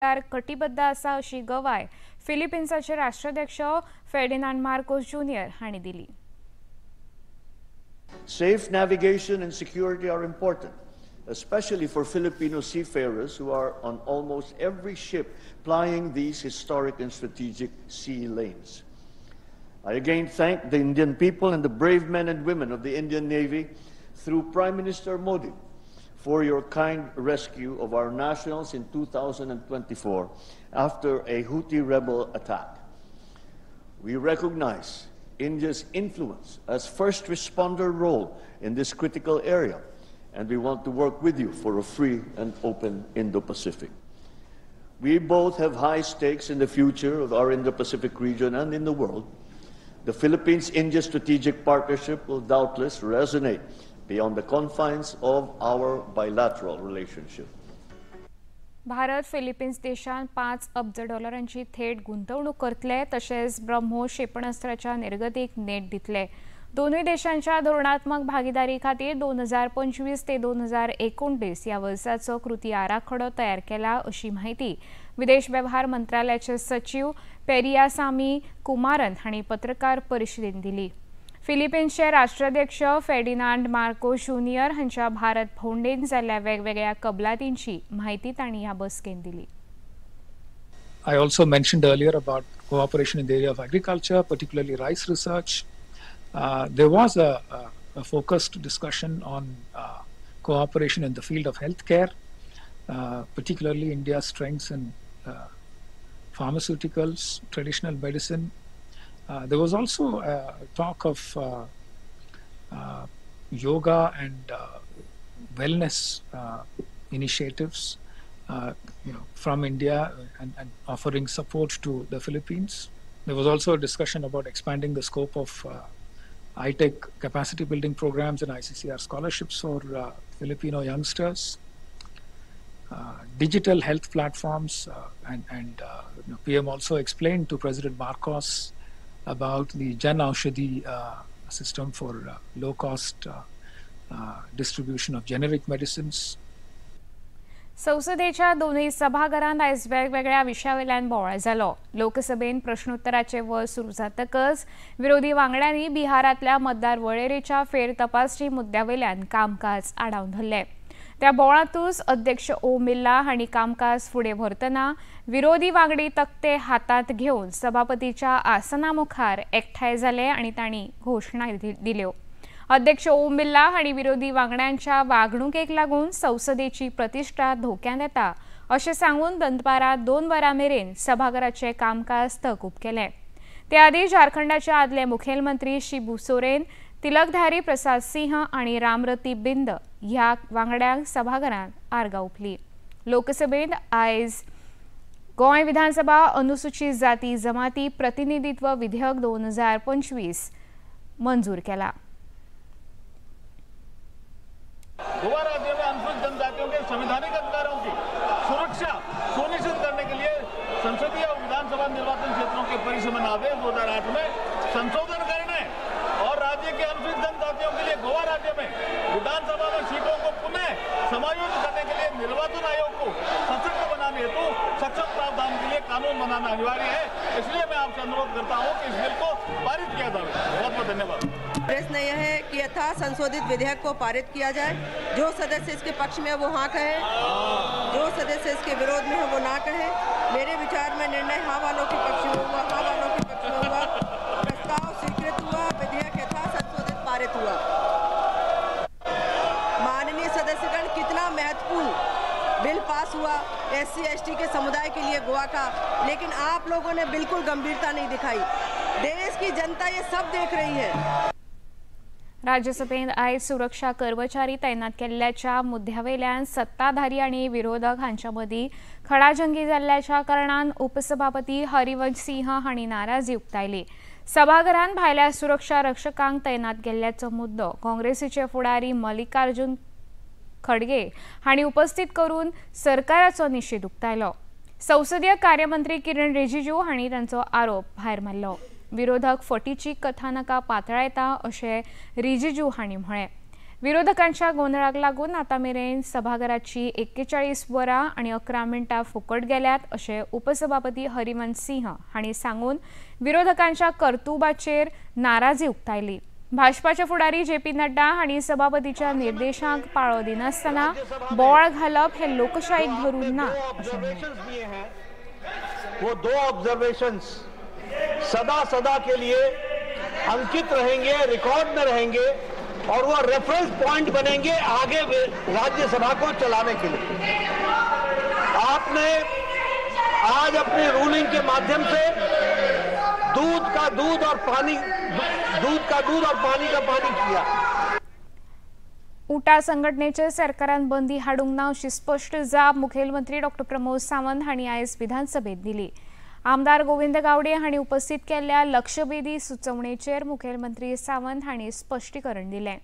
कटिबद्ध आसा अशी गवाय फिलिपिन्साचे राष्ट्राध्यक्ष फेर्डिनांड मार्कोस ज्युनियर हांणी दिली. Safe navigation and security are important, especially for Filipino seafarers who are on almost every ship plying these historic and strategic sea lanes. I again thank the Indian people and the brave men and women of the Indian Navy through Prime Minister Modi for your kind rescue of our nationals in 2024 after a Houthi rebel attack. We recognize India's influence as first responder role in this critical area, and we want to work with you for a free and open Indo-Pacific. We both have high stakes in the future of our Indo-Pacific region and in the world. The Philippines-India strategic partnership will doubtless resonate beyond the confines of our bilateral relationship. Bharat Philippines देशान 5 अब्ज डॉलरांची थेट गुंतवणूक करतले तशेंच ब्रह्मोस क्षेपणास्त्राच्या निर्गतीक नेट दितले. दोनूय देशांच्या धोरणात्मक भागीदारी खातीर 2025 ते 2029 ह्या वर्साचो कृती आराखडो तयार केला अशी माहिती विदेश वेव्हार मंत्रालयाचे सचिव पेरियासामी कुमारन हांणी पत्रकार परिशदेंत दिली. फिलिपिन्सचे राष्ट्राध्यक्ष फेर्डिनांड मार्कोस ज्युनियर हांच्या भारत भोंवडेन जाल्ल्या वेगवेगळ्या कबलातींची माहिती तांणी ह्या बसकेंत दिली. I also mentioned earlier about cooperation in the area of agriculture, particularly rice research. There was a focused discussion on cooperation in the field of healthcare, particularly India's strengths in pharmaceuticals, traditional medicine. There was also talk of yoga and wellness initiatives, from India and offering support to the Philippines. There was also a discussion about expanding the scope of ITEC capacity building programs and ICCR scholarships for Filipino youngsters, digital health platforms, and PM also explained to President Marcos about the Jan Aushadhi system for low-cost distribution of generic medicines. संसदेच्या दोनूय सभाघरांत आयज वेगवेगळ्या विशयावेल्यान बोवाळ जालो. लोकसभेन प्रश्नोत्तराचे वर सुरू जातकच विरोधी वांगड्यांनी बिहारांतल्या मतदार वळेरेच्या फेरतपासणी मुद्द्यावेल्यान कामकाज आडावन धरलें. त्या बोवाळांतूच अध्यक्ष ओम बिर्ला हांणी कामकाज फुडें व्हरतना विरोधी वांगडी तकटे हातांत घेवन सभापतीच्या आसना मुखार एकठांय जाले आनी तांणी घोशणा दिल्यो. अध्यक्ष ओम बिर्ला हांणी विरोधी वांगड्यांच्या वागणुकेक लागून संसदेची प्रतिश्ठा धोक्यांत येता अशें सांगून दनपारां 2 वरां मेरेन सभाघराचें कामकाज तहकूब केलें. ते आदीं झारखंडाचे आदले मुखेलमंत्री शिबू सोरेन, तिलकधारी प्रसाद सिंह आनी रामरती बिंद ह्या वांगड्यांक सभाघरांत आर्गां ओंपली. लोकसभेंत आयज गोंय विधानसभा अनुसूचित जाती जमाती प्रतिनिधित्व विधेयक 2025 मंजूर केला. गोवा राज्य में अनुसूचित जनजातियों के संवैधानिक अधिकारों की सुरक्षा सुनिश्चित करने के लिए संसदीय और विधानसभा निर्वाचन क्षेत्रों के परिसीमन आदेश 2008 में संशोधन करने और राज्य के अनुसूचित जनजातियों के लिए गोवा राज्य में विधानसभा में सीटों को पुनः समायोजित करने के लिए निर्वाचन आयोग को सशक्त बनाने हेतु सक्षम प्रावधान के लिए कानून बनाना अनिवार्य है। इसलिए मैं आपसे अनुरोध करता हूं कि इस बिल को पारित किया जाए। बहुत बहुत धन्यवाद। प्रश्न यह है कि यथा संशोधित विधेयक को पारित किया जाए। जो सदस्य इसके पक्ष में है वो हाँ कहे, जो सदस्य इसके विरोध में है वो ना कहे। मेरे विचार में निर्णय हाँ वालों के पक्ष में हुआ, हाँ वालों के पक्ष में हुआ। प्रस्ताव स्वीकृत हुआ, विधेयक यथा संशोधित पारित हुआ। माननीय सदस्यगण, कितना महत्वपूर्ण बिल पास हुआ SC ST के समुदाय के लिए गोवा का, लेकिन आप लोगों ने बिल्कुल गंभीरता नहीं दिखाई। देश की जनता ये सब देख रही है। राज्यसभेत आयज सुरक्षा कर्मचारी तैनात केल्ल्याच्या मुद्द्यावेल्यान सत्ताधारी आनी विरोधक हांच्या मदीं खडाजंगी जाल्ल्याच्या कारणान उपसभापती हरिवंश सिंह हांणी नाराजी उक्तायली. सभाघरांत भायल्या सुरक्षा रक्षकांक तैनात केल्ल्याचो मुद्दो काँग्रेसीचे फुडारी मल्लिकार्जुन खडगे हांणी उपस्थित करून सरकाराचो निशेध उक्तायलो. संसदीय कार्यमंत्री किरण रिजिजू हांणी तांचो आरोप भायर मारलो. विरोधक फटीची कथानका पातळायता अशें रिजिजू हांणी म्हळें. विरोधकांच्या गोंदळाक लागून आतां मेरेन सभाघराची 41 वरां आनी 11 मिनटां फुकट गेल्यात अशें उपसभापती हरिवंश सिंह हांणी सांगून विरोधकांच्या कर्तुबाचेर नाराजी उक्तायली। भाजपाचे फुडारी जे पी नड्डा हांणी सभापतीच्या निर्देशांक पाळो दिनासतना बोवाळ घालप हे लोकशाहीक धरून ना अशें म्हणलें। वो दो ऑब्जर्वेशंस सदा सदा के लिए अंकित रहेंगे, रिकॉर्ड में रहेंगे और वो रेफरेंस पॉइंट बनेंगे आगे राज्यसभा को चलाने के लिए। आपने आज अपनी रूलिंग के माध्यम से दूध का दूध और पानी, दूध का दूध और पानी का पानी किया। उटा संघटनेचे सरकारान बंदी हाडूंक ना अशी स्पष्ट जाप मुखेलमंत्री डॉ प्रमोद सावंत हांणी आयज विधानसभेत दिली। आमदार गोविंद गावडे हांणी उपस्थित केल्ल्या लक्षवेधी सुचोवणेचेर मुखेलमंत्री सावंत हांणी स्पश्टीकरण दिलें।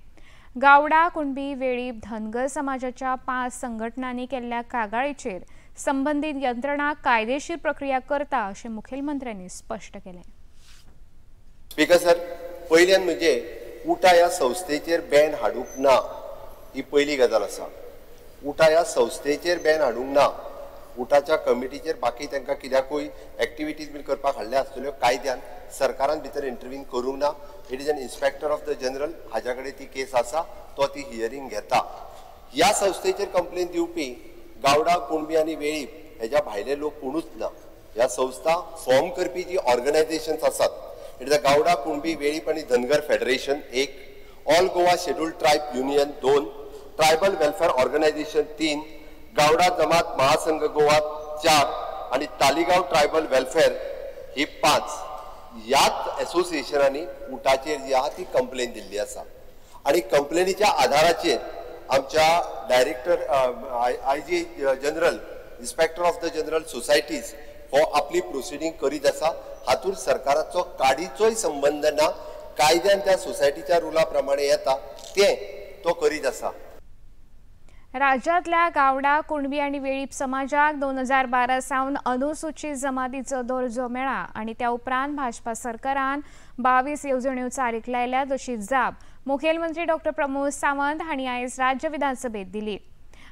गावडा, कुणबी, वेळीप, धनगर समाजाच्या 5 संघटनांनी केल्ल्या कागाळीचेर संबंधित यंत्रणा कायदेशीर प्रक्रिया करता अशें मुखेलमंत्र्यांनी स्पश्ट केलें। स्पीकर सर, पयल्यान म्हणजे उटा ह्या संस्थेचेर बॅन हाडूंक ना ही पयली गजाल आसा। उटा ह्या संस्थेचेर बॅन हाडूंक ना, उटाच्या कमिटीचेर बाकी तांकां कित्याकूय एक्टिविटीज बीन करपाक हाडल्या आसतल्यो, कायद्यान सरकारान भितर इंटरवीन करूंक ना। It is an inspector of the general हाज्या कडेन ती केस आसा, तो ती हियरींग घेता। ह्या संस्थेचेर कंप्लेन दिवपी गावडा, कुणबी आनी वेळीप हेज्या भायले लोक कोणूच ना। ह्या संस्था फॉर्म करपी जी ऑर्गनायझेशन्स आसात, it is a Gawda, Kunbi, Velip आनी धनगर federation 1, all Goa scheduled tribe union 2, tribal welfare organisation 3, Gawda Jamat Mahasangh Goa 4 आनी तालिगांव ट्रायबल वेलफेअर ही 5 ह्याच एसोसिएशनांनी उटाचेर जी आहा ती कंप्लेन दिल्ली आसा। आनी कंप्लेनीच्या आधाराचेर आमच्या director I G general inspector of the general societies हो आपली प्रोसिडींग करीत आसा। हातूंत सरकाराचो काडीचोय संबंद ना, कायद्यान त्या सोसायटीच्या रुला प्रमाणे येता तें तो करीत आसा। राज्यांतल्या गावडा, कुणबी आनी वेळीप समाजाक 2012 सावन अनुसूचित जमातीचो दर्जो मेळ्ळा आनी त्या उपरांत भाजपा सरकारान 22 येवजण्यो चालीक लायल्यात अशी जाप मुखेलमंत्री डॉ प्रमोद सावंत हांणी आयज राज्य विधानसभेत दिली।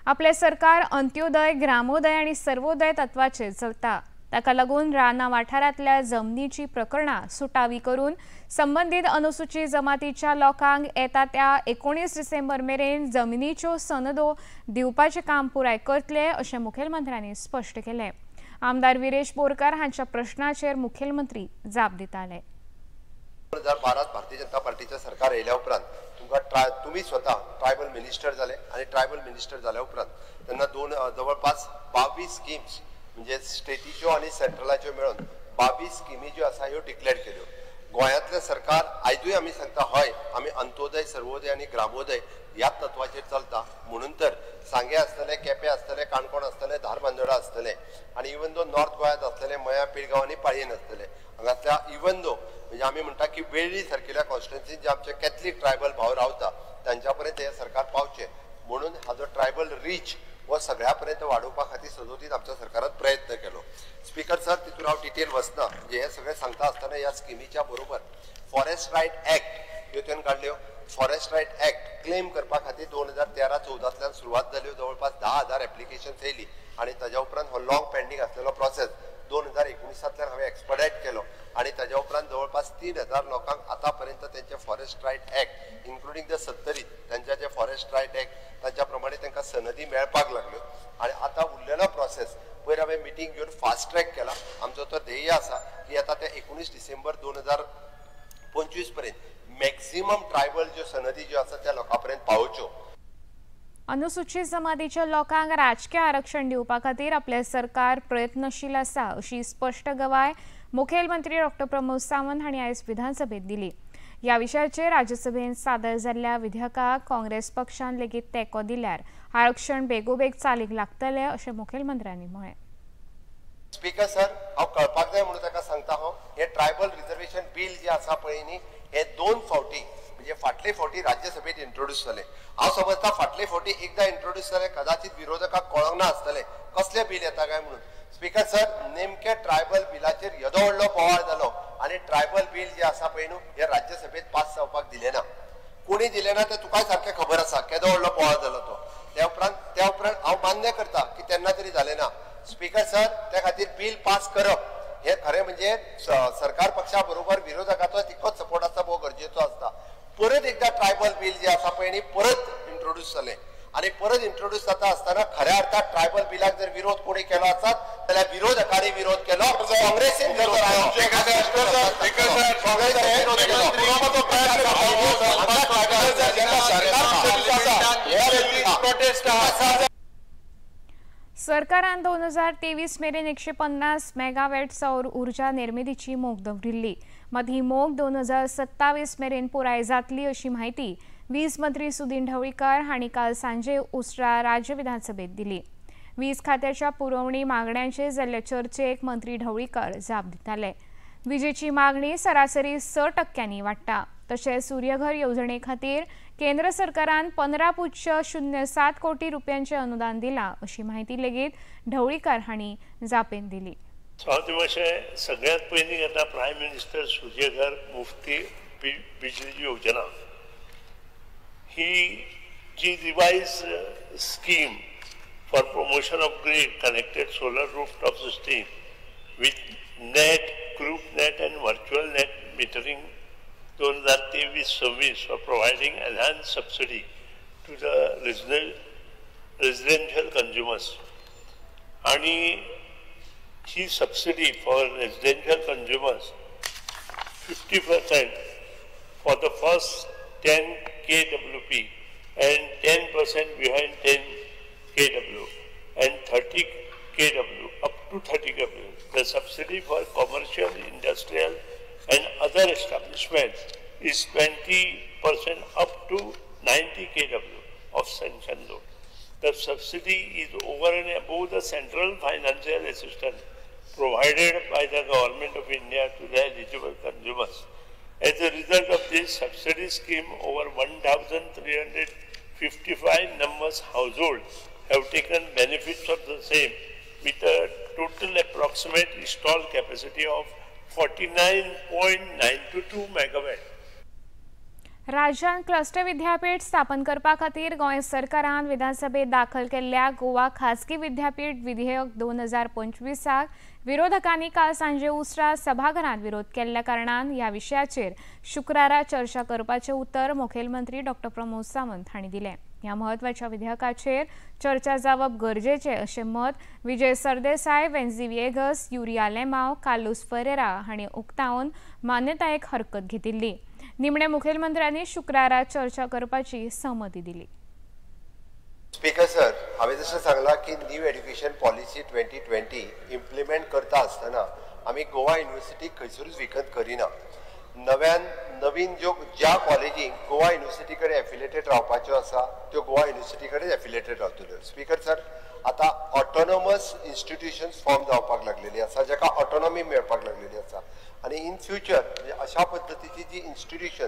आपलें सरकार अंत्योदय, ग्रामोदय आनी सर्वोदय तत्वाचेर चलता, ताका लागून रानां वाठारांतल्या जमनीची प्रकरणां सुटावी करून संबंदीत अनुसूचित जमातीच्या लोकांक येता त्या 19 डिसेंबर मेरेन जमनीच्यो सनदो दिवपाचें काम पुराय करतले अशें मुखेलमंत्र्यांनी स्पश्ट केलें। आमदार विरेश बोरकार हांच्या प्रश्नाचेर मुखेलमंत्री जाप दिताले। 2012 भारतीय जनता पार्टीचें सरकार येयल्या उपरांत तुमकां तुमी स्वता ट्रायबल मिनिस्टर जाले आनी ट्रायबल मिनिस्टर जाल्या उपरांत तेन्ना जवळपास 22 स्किम्स म्हणजे स्टेटीच्यो आनी सेंट्रलाच्यो मेळून 22 स्किमी ज्यो आसा ह्यो डिक्लेअर केल्यो। गोंयांतलें सरकार आयजूय आमी सांगता, हय आमी अंत्योदय, सर्वोदय आनी ग्रामोदय ह्या तत्वाचेर चलता, म्हणून तर सांगें आसतलें, केपें आसतलें, काणकोण आसतलें, धारबांदोडा आसतलें आनी इवन दो नॉर्थ गोंयांत आसतलें, मया, पिळगांव आनी पाळयेन आसतलें। हांगासल्या इवन दो म्हणजे आमी म्हणटा की वेळ्ळी सारकिल्या कॉन्स्टिट्युएन्सीन जे आमचे कॅथलीक ट्रायबल भाव रावता तांच्या पर्यंत हें सरकार पावचें म्हणून हाजो ट्रायबल रीच हो सगळ्या पर्यंत वाडोवपा खातीर सदोदीत आमच्या सरकारान प्रयत्न केलो। स्पीकर सर, तितून हांव डिटेल वचना, म्हणजे हें सगळें सांगता आसतना ह्या स्किमीच्या बरोबर फॉरेस्ट रायट एक्ट ह्यो तेणें काडल्यो। फॉरेस्ट रायट एक्ट क्लेम करपा खातीर 2013-14 सुरवात जाल्यो, जवळपास 10,000 एप्लिकेशन्स येयली आनी ताज्या उपरांत हो लॉंग पेंडींग आसलेलो प्रोसेस 2019 हांवें एक्सपडायट केलो आनी ताज्या उपरांत जवळपास 3,000 लोकांक आतां पर्यंत तेंचे forest right act including the Sattari तांचे जे फॉरेस्ट रायट एक्ट तांच्या प्रमाणे तांकां सनदी मेळपाक लागल्यो आनी आतां उरलेलो प्रोसेस पयर हांवें मिटींग घेवन फास्ट ट्रॅक केला। आमचो तो ध्येय आसा की आतां ते 19 डिसेंबर 2025 पर्यंत मॅक्सिमम ट्रायबल ज्यो सनदी ज्यो आसा त्या लोकां पर्यंत पावोवच्यो। अनुसूचित जमातीच्या लोकांक राजकीय आरक्षण दिवपा खातीर आपलें सरकार प्रयत्नशील आसा अशी स्पश्ट गवाय मुखेलमंत्री डॉ प्रमोद सावंत हांणी आयज विधानसभेत दिली। ह्या विशयाचेर राज्यसभेत सादर जाल्ल्या विधेयकाक काँग्रेस पक्षान लेगीत तेंको दिल्यार आरक्षण बेगोबेग चालीक लागतलें अशें मुखेलमंत्र्यांनी म्हळें। स्पीकर सर, हांव कळपाक जाय म्हणून ताका सांगता, हांव हें ट्रायबल रिजर्वेशन बील जें आसा पळय न्ही, हें 2 फावटी म्हणजे फाटले फावटी राज्यसभेत इंट्रोड्यूस जालें। हांव समजता फाटले फावटी एकदां इंट्रोड्यूस जालें, कदाचित विरोधकांक कळोंक ना आसतलें कसलें बील येता काय म्हणून। स्पीकर सर, नेमके ट्रायबल बिलाचेर येदो व्हडलो बोवाळ जालो आनी ट्रायबल बील जें आसा पळय न्हू हें राज्यसभेत पास जावपाक दिलें ना। कोणी दिलें ना तें तुकाय सारकें खबर आसा केदो व्हडलो बोवाळ जालो तो. त्या उपरांत हांव मान्य करता की तेन्ना तरी जालें ना. स्पीकर सर, त्या खातीर बील पास करप हे खरें म्हणजे सरकार पक्षा बरोबर विरोधकाचो तितकोच सपोर्ट आसता, भोव गरजेचो आसता. परत एकदा ट्रायबल बील जे आसा पळय न्ही परत इंट्रोड्यूस जालें आनी परत इंट्रोड्यूस जाता आसतना खऱ्या अर्थात ट्रायबल बिलाक जर विरोध कोणी केलो आसत जाल्यार विरोधकांनी विरोध केलो, काँग्रेसीन विरोध केलो. सरकारान 2023 मेरेन 150 मेगावॅट सौर ऊर्जा निर्मितीची मोख दवरिल्ली. मात ही मोख 2027 मेरेन पुराय जातली अशी म्हायती वीज मंत्री सुदिन ढवळीकर हांणी काल सांजे उसरा राज्य विधानसभेत दिली. वीज खात्याच्या पुरवणी मागण्यांचेर जाल्ले चर्चेक मंत्री ढवळीकर जाप दिताले. विजेची मागणी सरासरी 6% वाडटा. तशेंच सूर्यघर येवजणे खातीर केंद्र सरकारान 15.07 कोटी रुपयांचे अनुदान दिला अशी म्हायती लेगीत ढवळीकर हांणी जापेन दिली. सगळ्यात पयलीं येता प्रायम मिनिस्टर सूर्यघर मुफ्ती बिजली योजना. ही जी revise scheme for promotion of grid connected solar rooftop system with net, group net and virtual net metering 2023-26 for providing enhanced subsidy to the residential consumers. आणि ही subsidy for residential consumers 50% for the first 10 kWp and 10% behind 10 kW and 30 kW up to 30 kW. The subsidy for commercial, industrial and other establishments is 20% up to 90 kW of sanction load. The subsidy is over and above the central financial assistance provided by the Government of India to the eligible consumers. As a result of this subsidy scheme, over 1,355 numbers households have taken benefits of the same with a total approximate installed capacity of 49.922 megawatt. राज्यात cluster विद्यापीठ स्थापन करपा खातीर गोंय सरकारान विधानसभेत दाखल केल्ल्या गोवा खासगी विद्यापीठ विधेयक 2025 विरोधकांनी काल सांजे उसरा सभाघरांत विरोध केल्ल्या कारणान ह्या विशयाचेर शुक्रारा चर्चा करपाचें उतर मुखेलमंत्री डॉ प्रमोद सावंत हांणी दिलें. ह्या म्हत्वाच्या विधेयकाचेर चर्चा जावप गरजेचें अशें मत विजय सरदेसाय, वेन्झी व्हिएगस, युरी आलेमाव, कार्लुस फरेरा हांणी उक्तावन मान्यतायेक हरकत घेतिल्ली. निमणे मुखेलमंत्र्यांनी शुक्रारा चर्चा करपाची सहमती दिली. स्पीकर सर, हांवें जशें सांगलां की न्यू एड्युकेशन पॉलिसी 2020 इम्प्लिमेंट करता आसतना आमी गोवा युनिवर्सिटी खंयसरूच विकत करिना. नव्यान नवीन ज्यो ज्या कॉलेजींक गोवा युनिवर्सिटी कडेन एफिलेटेड रावपाच्यो आसा त्यो गोवा युनिवर्सिटी कडेन एफिलेटेड रावतल्यो. स्पीकर सर, आतां ऑटोनॉमस इन्स्टिट्युशन्स फॉर्म जावपाक लागलेली आसा, जाका ऑटोनॉमी मेळपाक लागलेली आसा आनी इन फ्युचर म्हणजे अशा पद्दतीची जी इन्स्टिट्युशन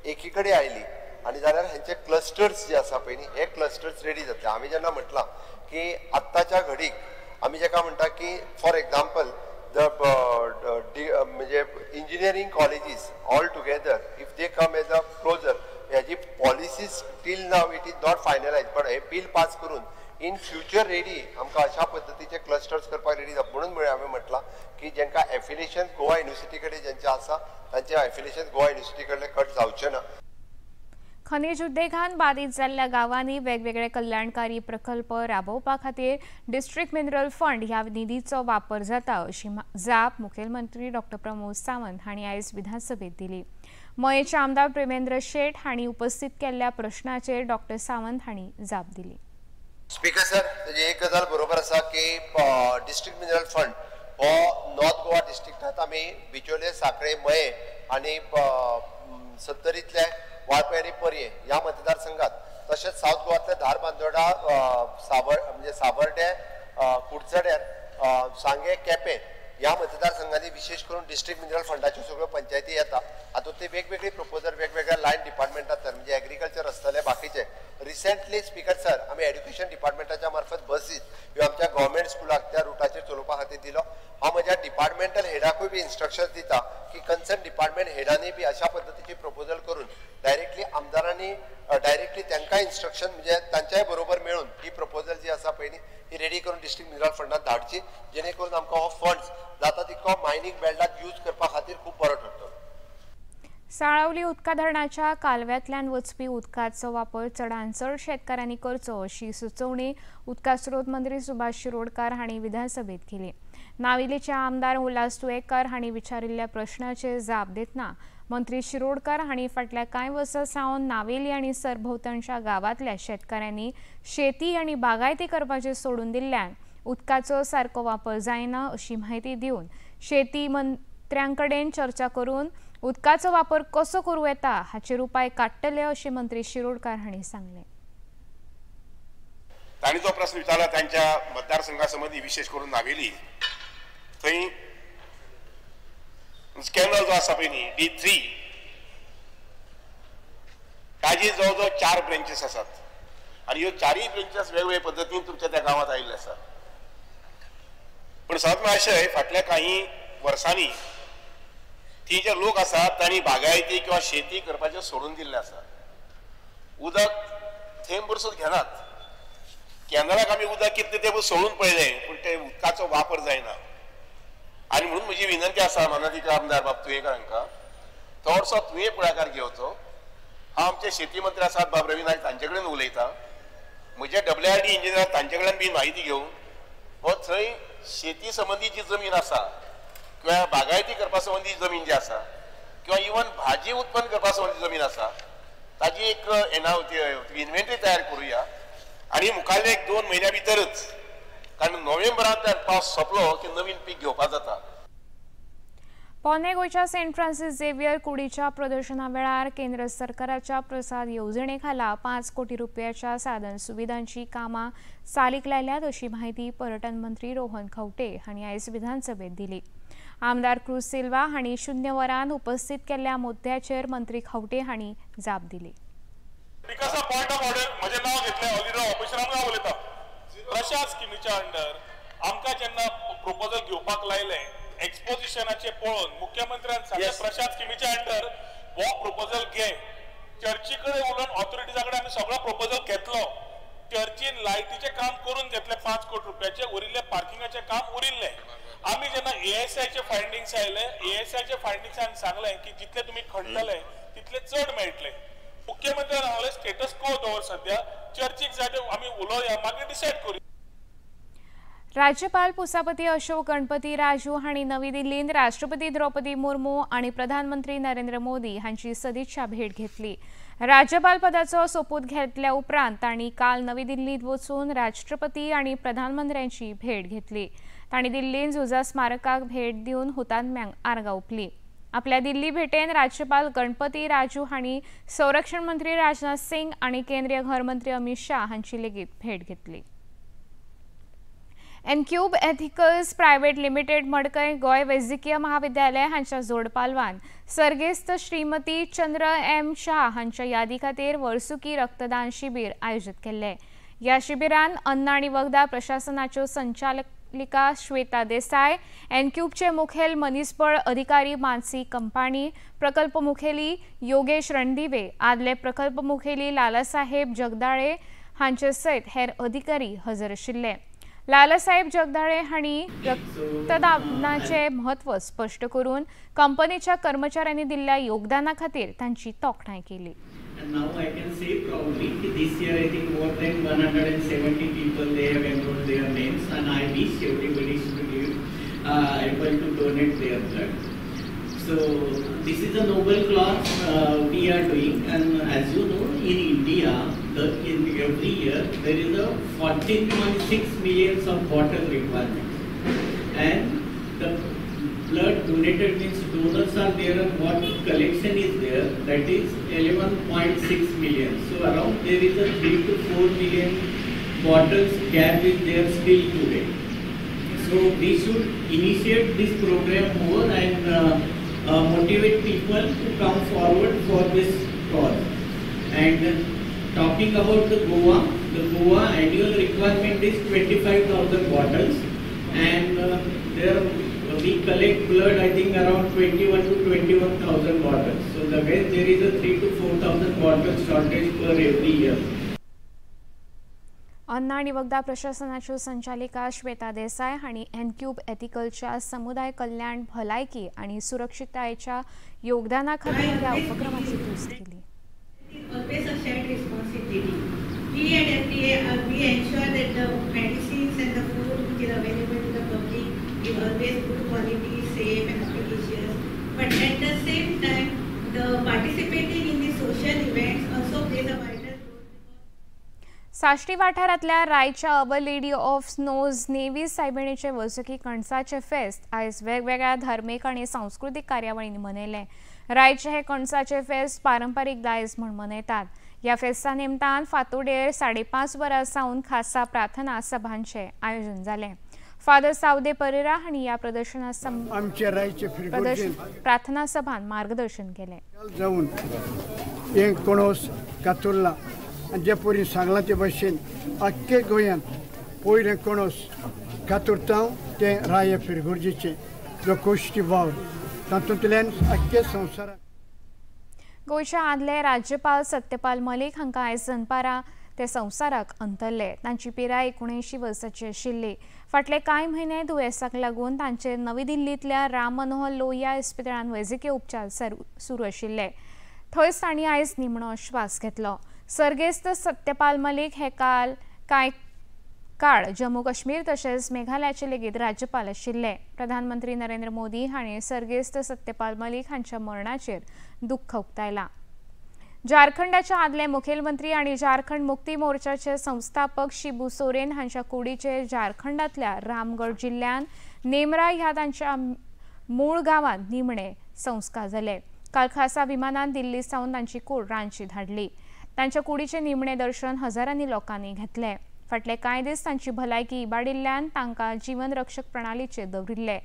एकी कडेन आयली आनी जाल्यार हेंचे क्लस्टर्स जे आसा पळय न्ही हे क्लस्टर्स रेडी जातले. आमी जेन्ना म्हटलां की आत्ताच्या घडीक आमी जेका म्हणटा की फॉर एग्जाम्पल the म्हणजे engineering colleges all together if they come as a closer, ह्याची policies till now it is not finalise, but hey bill pass करून इन फ्युचर रेडी आमकां अशा पद्दतीचे क्लस्टर्स करपाक रेडी जाता. म्हणून म्हळ्यार हांवें म्हटलां की जेंकां एफिलिएशन गोवा युनिवर्सिटी कडेन जेंचें आसा तांचें एफिलिएशन गोवा युनिवर्सिटी कडलें कट जावचें ना. खनिज उद्देगान बाधित जाल्ल्या गांवांनी वेगवेगळे कल्याणकारी प्रकल्प राबोवपा खातीर डिस्ट्रिक्ट मिनरल फंड ह्या निधीचो वापर जाता अशी जाप मुखेलमंत्री डॉ प्रमोद सावंत हांणी आयज विधानसभेत दिली. मयेचे आमदार प्रेमेंद्र शेट हांणी उपस्थित केल्ल्या प्रश्नाचेर डॉ सावंत हांणी जाप दिली. स्पीकर सर, एक गजाल बरोबर आसा की डिस्ट्रिक्ट मिनरल फंड हो नॉर्थ गोवा डिस्ट्रिक्टांत आमी बिचोले, साखळे, मये आनी सत्तरींतले वाळपय आनी पर्ये ह्या मतदारसंघात, तशेंच सावथ गोवांतले धारबांदोडा, म्हणजे सावर्डे, कुडचड्यार, सांगे, केपें ह्या मतदारसंघांनी विशेष करून डिस्ट्रिक्ट मिनरल फंडाच्यो सगळ्यो पंचायती येता. हातूंत ते वेगवेगळी प्रपोजल वेगवेगळ्या लायन डिपार्टमेंटांतल्यान म्हणजे एग्रीकल्चर आसतलें, बाकीचे. रिसेंटली स्पीकर सर, आमी एड्युकेशन डिपार्टमेंटाच्या मार्फत बसीस ह्यो आमच्या गव्हर्मेंट स्कुलाक त्या रुटाचेर चलोवपा खातीर दिलो. हांव म्हज्या डिपार्टमेंटल हेडाकूय बी इन्स्ट्रक्शन्स दिता की कन्सर्न डिपार्टमेंट हेडांनी बी अशा पद्दतीची प्रपोजल करून डायरेक्टली आमदारांनी इन्स्ट्रक्शन म्हणजे तांच्याय बरोबर मेळून ही प्रपोजल जी आसा पळय न्ही ही रेडी करून डिस्ट्रिक्ट मिनरल फंडात धाडची, जेणे करून आमकां हो फंड्स जाता तितको मायनींग बेल्टात यूज करपा खातीर खूब बरो ठरतलो. साळावली उदका धरणाच्या कालव्यांतल्यान वचपी उदकाचो वापर चडांत चड शेतकारांनी करचो अशी सुचोवणी उदका स्रोत मंत्री सुभाष शिरोडकार हांणी विधानसभेत केली. नावेलीचे आमदार उल्हास तुयेंकार हांणी विचारिल्ल्या प्रश्नाचेर जाप दितना मंत्री शिरोडकार हांणी फाटल्या कांय वर्सां सावन नावेली आनी सरभोंवतणच्या गांवांतल्या शेतकारांनी शेती आनी बागायती करपाचें सोडून दिल्ल्यान उदकाचो सारको वापर जायना अशी म्हायती दिवन शेती मंत्र्यां कडेन चर्चा करून उदकाचो वापर कसो करूं येता हाचेर उपाय काडटले अशें मंत्री शिरोडकार हांणी सांगलें. तांणी जो प्रश्न विचारला तांच्या मतदारसंघा संबंधी, विशेष करून नावेली थंय कॅनल जो आसा पळय न्ही D3 ताजे जवळ जवळ 4 ब्रँचेस आसात आनी ह्यो चारय ब्रँचेस वेगवेगळे पद्दतीन तुमच्या त्या गांवांत आयिल्ले आसा. पूण सत आशय फाटल्या काही वर्सांनी ती जे लोक आसात तांणी बागायती किंवा शेती करपाचें सोडून दिल्लें आसा. उदक थेंब सुद्दां घेनात. कॅनलाक आमी उदक कितलें तें सोडून पळयलें पूण ते उदकाचो वापर जायना. आनी म्हणून म्हजी विनंती आसा मानादीक आमदार बाब तुयेंकार हांकां, थोडसो तुवें फुडाकार घेवचो. हांव आमचे शेती मंत्री आसात बाब रवी नायक तांचे कडेन उलयतां, म्हजे WRD engineer तांचे कडेन बी म्हायती घेवन हो थंय शेती संबंदी जी जमीन आसा किंवा बागायती करपा संबंदी जमीन जी आसा किंवा इवन भाजी उत्पन्न करपा संबंदी जमीन आसा ताजी एक इन्व्हेंटरी तयार करुया आनी मुखारले 1-2 म्हयन्या भितरच, कारण नोव्हेंबरांत पावस सोंपलो की नवीन पीक घेवपा जाता. पोरणे गोंयच्या सेंट फ्रांसीस झेवियर कुडीच्या प्रदर्शना वेळार केंद्र सरकाराच्या प्रसाद येवजणे खाला 5 कोटी रुपयाच्या साधन सुविधांची कामां चालीक लायल्यात अशी म्हायती पर्यटन मंत्री रोहन खंवटे हांणी आयज विधानसभेत दिली. आमदार क्रूज सिल्वा हांणी 0 वरान उपस्थित केल्ल्या मुद्द्याचेर मंत्री खंवटे हांणी जाप दिली. प्रशाद स्किमीच्या अंडर आमकां जेन्ना प्रपोजल घेवपाक लायलें एक्सपोजिशनाचे पळोवन मुख्यमंत्र्यान सांगलें प्रशाद स्किमीच्या अंडर हो प्रपोजल घे. चर्ची कडेन उलोवन ऑथॉरिटीजा कडेन आमी सगळो प्रपोजल घेतलो. चर्चीन लायटीचें काम करून घेतलें 5 कोटी रुपयाचें, उरिल्लें पार्किंगाचें काम उरिल्लें. आमी जेन्ना ASIचे फायंडिंग्स आयले, ASIचे फायंडिंग्सान सांगलें की जितले तुमी खणटले तितले चड मेळटले. मुख्यमंत्र्यान सांगलें स्टेटस को दवर सद्या, चर्चीक जाय ते आमी उलोवया, मागीर डिसायड करूया. राज्यपाल पुसापती अशोक गणपती राजू हांणी नवी दिल्लींत राष्ट्रपती द्रौपदी मुर्मू आनी प्रधानमंत्री नरेंद्र मोदी हांची सदिच्छा भेट घेतली. राज्यपाल पदाचो सोपूत घेतल्या उपरांत तांणी काल नवी दिल्लींत वचून राष्ट्रपती आनी प्रधानमंत्र्यांची भेट घेतली. तांणी दिल्लींत झुजा स्मारकाक भेट दिवन हुतात्म्यांक आर्गां ओंपली. आपल्या दिल्ली भेटेन राज्यपाल गणपती राजू हांणी संरक्षण मंत्री राजनाथ सिंग आनी केंद्रीय घरमंत्री अमित शाह हांची लेगीत भेट घेतली. एनक्यूब एथिकल्स प्रायव्हेट लिमिटेड मडकय गोंय वैजकीय महाविद्यालय हांच्या जोडपालवान सर्गेस्त श्रीमती चंद्र एम शाह हांच्या यादी खातीर वर्सुकी रक्तदान शिबीर आयोजित केल्लें. ह्या शिबिरान अन्न आनी वखदां प्रशासनाच्यो संचालिका श्वेता देसाय, एनक्यूबचे मुखेल मनीसबळ अधिकारी मानसी कंपाणी, प्रकल्प मुखेली योगेश रणदिवे, आदले प्रकल्प मुखेली लालासाहेब जगदाळे हांचे सयत हेर अधिकारी हजर आशिल्ले. लालासाहेब जगदाळे हांणी रक्तदानाचें म्हत्व स्पश्ट करून कंपनीच्या कर्मचाऱ्यांनी दिल्ल्या योगदाना खातीर तांची तोखणाय केली. And now I can say proudly this year I think more than 170 people they have enrolled their names, and I wish everybody should be able to donate their blood. So this is a noble cause we are doing, and as you know, in India, in every year there is a 14.6 million of bottle requirement, and the blood donated means donors are there, and what collection is there, that is 11.6 million. So around there is a 3 to 4 million bottles gap is there still today. So we should initiate this program more and motivate people to come forward for this cause. And talking about the Goa annual requirement is 25,000 bottles, and there we collect blood I think around 21 to 21,000 bottles. So the way there is a 3 to 4,000 bottles shortage per every year. अन्न आनी वखदां प्रशासनाच्यो संचालिका श्वेता देसाय हांणी Encube एथिकलच्या समुदाय कल्याण भलायकी आनी सुरक्षिततायेच्या योगदाना खातीर ह्या उपक्रमाची तुस्त केली. Always a shared responsibility. We at FDA, we ensure that the medicines and the food which is available to the public is always good quality, safe and efficacious. But at the same time, the participating in the social events also plays a vital role. Sashti वाठारांतल्या रायच्या our lady of snows Nevis सायबिणीचे वर्सुकी कणसाचे फेस्त आयज वेगवेगळ्या धार्मीक आनी सांस्कृतीक कार्यावळींनी मनयलें. रायचे हे कणसाचे फेस्त पारंपारीक दायज म्हूण मनयतात. ह्या फेस्ता निमतान फांतोडेर 5:30 वरां सावन खासा प्रार्थना सभांचें आयोजन जालें. फादर सावदे परेरा हांणी ह्या प्रार्थना सभान मार्गदर्शन केलें. जावन हें कणोस कातुरला आनी जे परी सांगलां ते भशेन आख्खे गोंयांत पयलें कणोस कातुरता तें राय फिरगुर्जीचें जो कोश्टी वावर तातूंतल्यान आख्खे संवसाराक. गोंयच्या आदले राज्यपाल सत्यपाल मलिक हांकां आयज दनपारां ते संवसाराक अंतरले. तांची पिराय 79 वर्सांची आशिल्ली. फाटले कांय म्हयने दुयेंसाक लागून तांचेर नवी दिल्लींतल्या राम मनोहर लोहिया इस्पितळांत वैजकीय उपचार सुरू आशिल्ले. थंयच तांणी आयज निमणो श्वास घेतलो. सर्गेस्त सत्यपाल मलिक हे काल कांय काळ जम्मू काश्मीर तशेंच मेघालयाचे लेगीत राज्यपाल आशिल्ले. प्रधानमंत्री नरेंद्र मोदी हांणी सर्गेस्त सत्यपाल मलिक हांच्या मरणाचेर दुख्ख उक्तायलां. झारखंडाच्या आदले मुखेलमंत्री आनी झारखंड मुक्ती मोर्चाचे संस्थापक शिबू सोरेन हांच्या कुडीचे झारखंडांतल्या रामगड जिल्ल्यांत नेमरा ह्या तांच्या मूळ गांवांत निमणे संस्कार जाले. काल खासा विमानान दिल्ली सावन तांची कूड रांची धाडली. तांच्या कुडीचें निमणें दर्शन हजारांनी लोकांनी घेतलें. फाटले कांय दीस तांची भलायकी इबाडिल्ल्यान तांकां जीवन रक्षक प्रणालीचेर दवरिल्ले.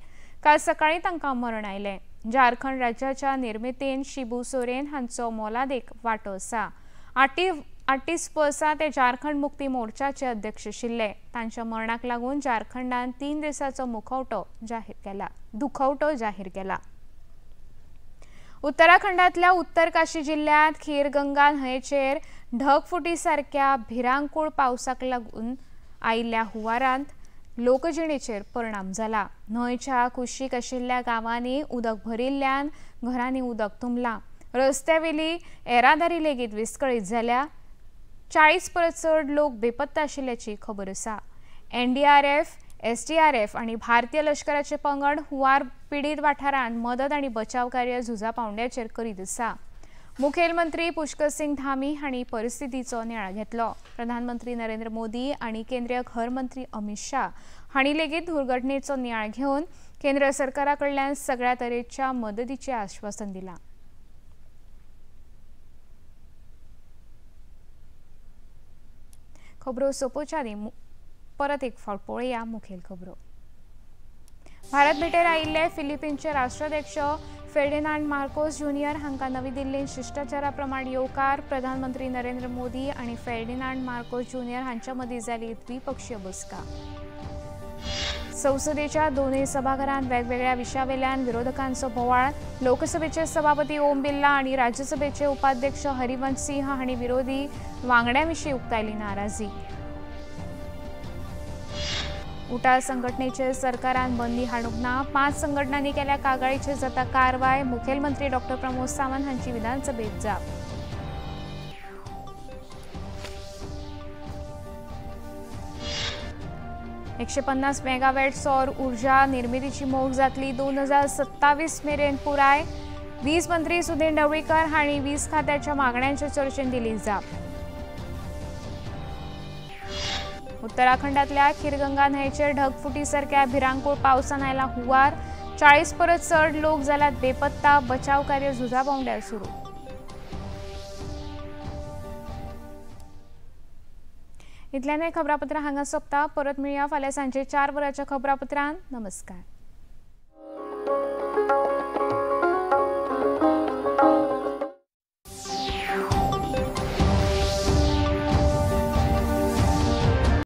काल सकाळीं तांकां मरण आयलें. झारखंड राज्याच्या निर्मितीन शिबू सोरेन हांचो मोलादीक वांटो आसा. 38 वर्सां ते झारखंड मुक्ती मोर्चाचे अध्यक्ष आशिल्ले. तांच्या मरणाक लागून झारखंडान 3 दिसांचो दुखवटो जाहीर केला. उत्तराखंडांतल्या उत्तर काशी जिल्ल्यांत खीरगंगा न्हंयेचेर ढगफुटी सारक्या भिरांकूळ पावसाक लागून आयिल्ल्या हुंवारांत लोकजिणेचेर परिणाम जाला. न्हंयच्या कुशीक आशिल्ल्या गांवांनी उदक भरिल्ल्यान घरांनी उदक तुंबलां. रस्त्यावेली येरादारी लेगीत विस्कळीत जाल्या. 40 परस चड लोक बेपत्ता आशिल्ल्याची खबर आसा. एनडीआरएफ, एसडीआरएफ आनी भारतीय लश्कराचे पंगड हुंवार पिडीत वाठारांत मदत आनी बचाव कार्य झुजा पावंड्याचेर करीत आसा. मुखेलमंत्री पुष्कर सिंग धामी हांणी परिस्थितीचो नियाळ घेतलो. प्रधानमंत्री नरेंद्र मोदी आनी केंद्रीय घर मंत्री अमित शाह हांणी लेगीत दुर्घटनेचो नियाळ घेवन केंद्र सरकारा कडल्यान सगळ्या तरेच्या मदतीचें आश्वासन दिलां. खबरो सोंपोवच्या आदीं परत एक फावट पळोवया मुखेल खबरो. भारत भेटेर आयिल्ले फिलिपिन्सचे राष्ट्राध्यक्ष फेर्डिनांड मार्कोस ज्युनियर हांकां नवी दिल्लींत शिश्टाचारा प्रमाण येवकार. प्रधानमंत्री नरेंद्र मोदी आनी फेर्डिनांड मार्कोस ज्युनियर हांच्या मदीं जाली द्विपक्षीय बसका. संसदेच्या दोनूय सभाघरांत वेगवेगळ्या विशयावेल्यान विरोधकांचो बोवाळ. लोकसभेचे सभापती ओम बिर्ला आनी राज्यसभेचे उपाध्यक्ष हरिवंश सिंह हांणी विरोधी वांगड्यां विशीं उक्तायली नाराजी. उटाळ संघटनेचेर सरकारान बंदी हाडूंक ना. 5 संघटनांनी केल्या कागाळीचेर जाता कारवाय. मुखेलमंत्री डॉक्टर प्रमोद सावंत हांची विधानसभेत जाप. 150 मेगावॅट सौर ऊर्जा निर्मितीची मोख जातली 2027 मेरेन पुराय. वीज मंत्री सुधीर ढवळीकर हांणी वीज खात्याच्या मागण्यांच्या चर्चेत दिली जाप. उत्तराखंडातल्या खीरगंगा न्हंयेचेर ढगफुटी सारक्या भिरांकूळ पावसान आयला हुंवार. 40 परस चड लोक जाल्यात बेपत्ता. बचाव कार्य झुजा पावंड्यार सुरू. इतल्यान हें खबरापत्र हांगा सोंपता. परत मेळया फाल्यां सांजे 4 वरांच्या खबरापत्रान. नमस्कार.